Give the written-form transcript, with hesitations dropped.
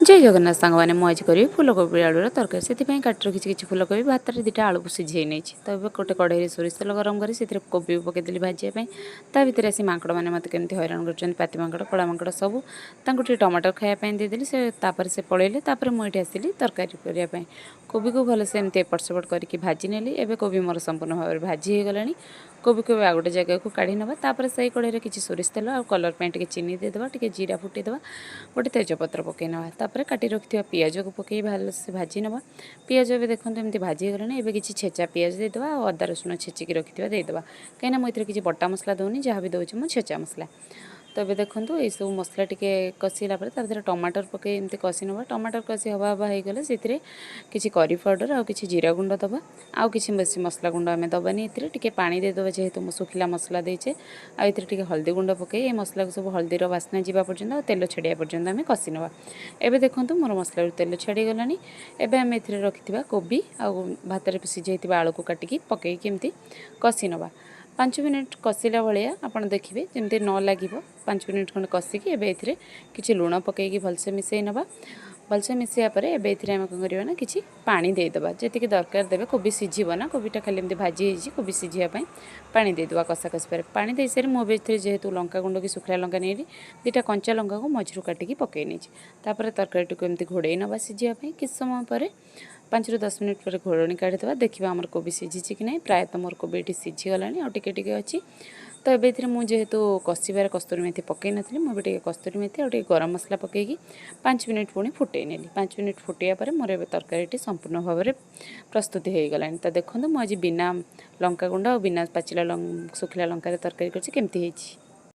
ଜୟ ଜଗନ୍ନାଥ ସାଙ୍ଗମାନେ, ମୁଁ ଆଜି କରିବି ଫୁଲକୋବି ଆଳୁର ତରକାରୀ। ସେଥିପାଇଁ କାଟି ରଖିଛି କିଛି ଫୁଲକୋବି। ଭାତରେ ଦୁଇଟା ଆଳୁକୁ ସିଝେଇ ନେଇଛି। ତ ଏବେ ଗୋଟେ କଢ଼େଇରେ ସୋରିଷ ତେଲ ଗରମ କରି ସେଥିରେ କୋବି ପକାଇଦେଲି ଭାଜିବା ପାଇଁ। ତା ଭିତରେ ଆସି ମାଙ୍କଡ଼ମାନେ ମୋତେ କେମିତି ହଇରାଣ କରୁଛନ୍ତି। ପାତି ମାଙ୍କଡ଼, କଳା ମାଙ୍କଡ଼ ସବୁ। ତାଙ୍କୁ ଟିକେ ଟମାଟର ଖାଇବା ପାଇଁ ଦେଇଦେଲି। ସେ ତାପରେ ସେ ପଳେଇଲେ। ତାପରେ ମୁଁ ଏଇଠି ଆସିଲି ତରକାରୀ କରିବା ପାଇଁ। କୋବିକୁ ଭଲସେ ଏମିତି ଏପଟ ସେପଟ କରିକି ଭାଜି ନେଲି। ଏବେ କୋବି ମୋର ସମ୍ପୂର୍ଣ୍ଣ ଭାବରେ ଭାଜି ହେଇଗଲାଣି। କୋବିକୁ ଏବେ ଆଉ ଗୋଟେ ଜାଗାକୁ କାଢ଼ି ନେବା। ତାପରେ ସେଇ କଢ଼େଇରେ କିଛି ସୋରିଷ ତେଲ ଆଉ କଲର୍ ପାଇଁ ଟିକେ ଚିନି ଦେଇଦେବା, ଟିକେ ଜିରା ଫୁଟେଇଦେବା, ଗୋଟେ ତେଜପତ୍ର ପକାଇ ନେବା। ତାପରେ କାଟି ରଖିଥିବା ପିଆଜକୁ ପକାଇ ଭଲସେ ଭାଜି ନେବା। ପିଆଜ ଏବେ ଦେଖନ୍ତୁ ଏମିତି ଭାଜି ହେଇଗଲାଣି। ଏବେ କିଛି ଛେଚା ପିଆଜ ଦେଇଦେବା ଆଉ ଅଦା ରସୁଣ ଛେଚିକି ରଖିଥିବା ଦେଇଦେବା, କାହିଁକିନା ମୁଁ ଏଥିରେ କିଛି ବଟା ମସଲା ଦେଉନି। ଯାହା ବି ଦେଉଛି ମୁଁ ଛେଚା ମସଲା। ତ ଏବେ ଦେଖନ୍ତୁ, ଏଇସବୁ ମସଲା ଟିକେ କଷିଲା ପରେ ତା ଭିତରେ ଟମାଟର ପକାଇ ଏମିତି କଷି ନେବା। ଟମାଟର କଷି ହେବା ହେବା ହେଇଗଲେ ସେଥିରେ କିଛି କରି ପାଉଡ଼ର ଆଉ କିଛି ଜିରା ଗୁଣ୍ଡ ଦେବା। ଆଉ କିଛି ବେଶୀ ମସଲା ଗୁଣ୍ଡ ଆମେ ଦେବାନି। ଏଥିରେ ଟିକେ ପାଣି ଦେଇଦେବା, ଯେହେତୁ ମୁଁ ଶୁଖିଲା ମସଲା ଦେଇଛେ। ଆଉ ଏଥିରେ ଟିକେ ହଳଦୀ ଗୁଣ୍ଡ ପକାଇ ଏ ମସଲାକୁ ସବୁ ହଳଦୀର ବାସ୍ନା ଯିବା ପର୍ଯ୍ୟନ୍ତ ଆଉ ତେଲ ଛାଡ଼ିବା ପର୍ଯ୍ୟନ୍ତ ଆମେ କଷି ନେବା। ଏବେ ଦେଖନ୍ତୁ, ମୋର ମସଲାରୁ ତେଲ ଛାଡ଼ିଗଲାଣି। ଏବେ ଆମେ ଏଥିରେ ରଖିଥିବା କୋବି ଆଉ ଭାତରେ ସିଝେଇଥିବା ଆଳୁକୁ କାଟିକି ପକାଇକି ଏମିତି କଷି ନେବା। 5 ମିନିଟ୍ କଷିଲା ଭଳିଆ ଆପଣ ଦେଖିବେ, ଯେମିତି ନ ଲାଗିବ। 5 ମିନିଟ୍ ଖଣ୍ଡେ କଷିକି ଏବେ ଏଥିରେ କିଛି ଲୁଣ ପକାଇକି ଭଲସେ ମିଶାଇ ନେବା। ଭଲସେ ମିଶାଇବା ପରେ ଏବେ ଏଥିରେ ଆମେ କ'ଣ କରିବା ନା କିଛି ପାଣି ଦେଇଦେବା। ଯେତିକି ଦରକାର ଦେବେ। କୋବି ସିଝିବ ନା, କୋବିଟା ଖାଲି ଏମିତି ଭାଜି ହେଇଛି। କୋବି ସିଝିବା ପାଇଁ ପାଣି ଦେଇଦେବା। କଷା କଷି ପରେ ପାଣି ଦେଇସାରି ମୁଁ ଏବେ ଏଥିରେ ଯେହେତୁ ଲଙ୍କା ଗୁଣ୍ଡ କି ଶୁଖିଲା ଲଙ୍କା ନେଇଲି, ଦୁଇଟା କଞ୍ଚା ଲଙ୍କାକୁ ମଝିରୁ କାଟିକି ପକାଇ ନେଇଛି। ତାପରେ ତରକାରୀଟିକୁ ଏମିତି ଘୋଡ଼େଇ ନେବା ସିଝିବା ପାଇଁ। କିଛି ସମୟ ପରେ, 5ରୁ 10 ମିନିଟ୍ ପରେ ଘୋଡ଼ଣୀ କାଢ଼ିଦେବା। ଦେଖିବା ଆମର କୋବି ସିଝିଛି କି ନାହିଁ। ପ୍ରାୟତଃ ମୋର କୋବି ଏଠି ସିଝିଗଲାଣି, ଆଉ ଟିକେ ଟିକେ ଅଛି। ତ ଏବେ ଏଥିରେ ମୁଁ ଯେହେତୁ କଷିବାରେ କସ୍ତୁରୀ ମେଥି ପକାଇ ନଥିଲି, ମୁଁ ଏବେ ଟିକେ କସ୍ତୁରୀ ମେଥି ଆଉ ଟିକେ ଗରମ ମସଲା ପକାଇକି 5 ମିନିଟ୍ ପୁଣି ଫୁଟେଇ ନେଲି। 5 ମିନିଟ୍ ଫୁଟିବା ପରେ ମୋର ଏବେ ତରକାରୀଟି ସମ୍ପୂର୍ଣ୍ଣ ଭାବରେ ପ୍ରସ୍ତୁତି ହୋଇଗଲାଣି। ତ ଦେଖନ୍ତୁ, ମୁଁ ଆଜି ବିନା ଲଙ୍କା ଗୁଣ୍ଡ ଆଉ ବିନା ପାଚିଲା ଶୁଖିଲା ଲଙ୍କାରେ ତରକାରୀ କରିଛି। କେମିତି ହେଇଛି?